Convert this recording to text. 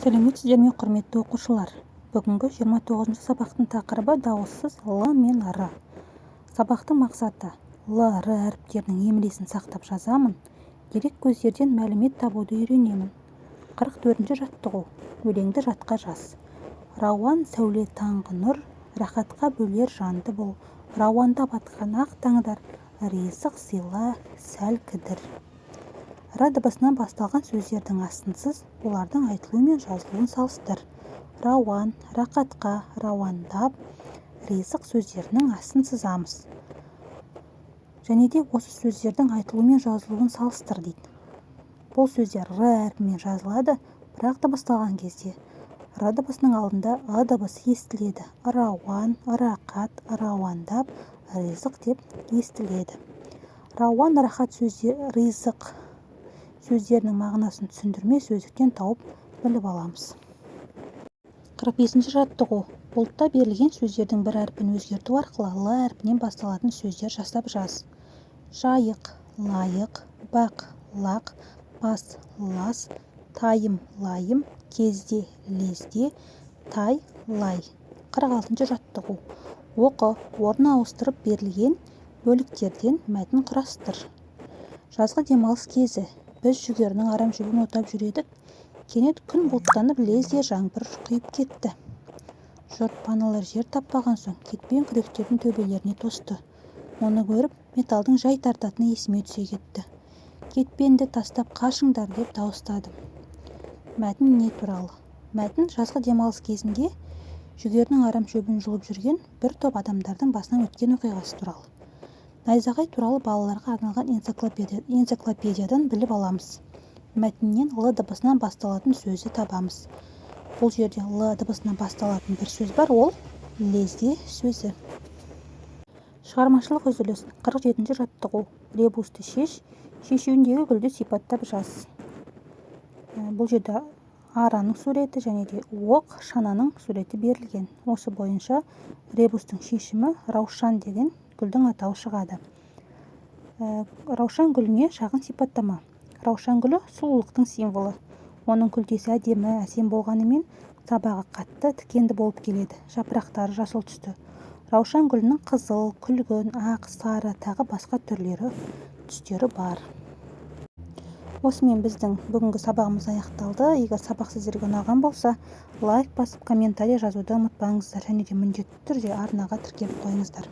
Сәлеметсіздер ме, құрметті оқушылар! Бүгінгі 29-шы сабақтың тақырыбы: дауыссыз л мен р. Сабақтың мақсаты: л, р әріптерінің емлесін сақтап жазамын, дерек көздерден мәлімет табуды үйренемін. 44-ші жаттығу. Өлеңді жатқа жаз. Рауан сәуле, таңғы нұр, рахатқа бөлер жанды бұл. Рауандап атқан ақ таңдар, ризық сыйла, сәл кідір. Р дыбысынан басталған сөздердің астын сыз, олардың айтылуы мен жазылуын салыстыр. Рауан, рақатқа, рауандап, ризық сөздерінің астын сызамыз және де осы сөздердің айтылуы мен жазылуын салыстыр дейді. Бұл сөздер р әрпімен жазылады, бірақ дыбысталған кезде р дыбысының алдында ы дыбысы естіледі. Рауан, рақат, рауандап, ризық деп естіледі. Рауан, рахат, сөздер, ризық сөздерінің мағынасын түсіндірме сөздіктен тауып біліп аламыз. 45-ші жаттығу. Бұлтта берілген сөздердің бір әрпін өзгерту арқылы л әрпінен басталатын сөздер жасап жаз. Жайық, лайық, бақ, лақ, бас, лас, тайым, лайым, кезде, лезде, тай, лай. 46-шы жаттығу. Оқы, орын ауыстырып берілген бөліктерден мәтін құрастыр. Жазғы демалыс кезі. Біз жүгерінің арамшөбін отап жүр едік. Кенет күн бұлттанып, лезде жаңбыр құйып кетті. Жұрт паналар жер таппаған соң, кетпен күректердің төбелеріне тосты. Мұны көріп, металдың жай тартатыны есіме түсе кетті. «Кетпенді тастап қашыңдар!» деп дауыстадым. Мәтін не туралы? Мәтін жазғы демалыс кезінде жүгерінің арамшөбін жұлып жүрген бір топ адамдардың басынан өткен оқиғасы туралы. Найзағай туралы балаларға арналған энциклопедиядан біліп аламыз. Мәтіннен л дыбысынан басталатын сөзді табамыз. Бұл жерде л дыбысынан басталатын бір сөз бар, ол лезде сөзі. Шығармашылық үзіліс. 47-ші жаттығу. Ребусты шеш, шешуіндегі гүлді сипаттап жаз. Бұл жерде араның суреті және де оқ, шананың суреті берілген. Осы бойынша ребустың шешімі раушан деген гүлдің атауы шығады. Раушан гүліне шағын сипаттама. Раушан гүлі – сұлулықтың символы. Оның күлтесі әдемі, әсем болғанымен, сабағы қатты, тікенді болып келеді. Жапырақтары жасыл түсті. Раушан гүлінің қызыл, күлгін, ақ, сары, тағы басқа түрлері, түстері бар. Осымен біздің бүгінгі сабағымыз аяқталды. Егер сабақ сіздерге ұнаған болса, лайк басып, комментарий жазуды ұмытпаңыздар және де міндетті түрде арнаға тіркеліп қойыңыздар.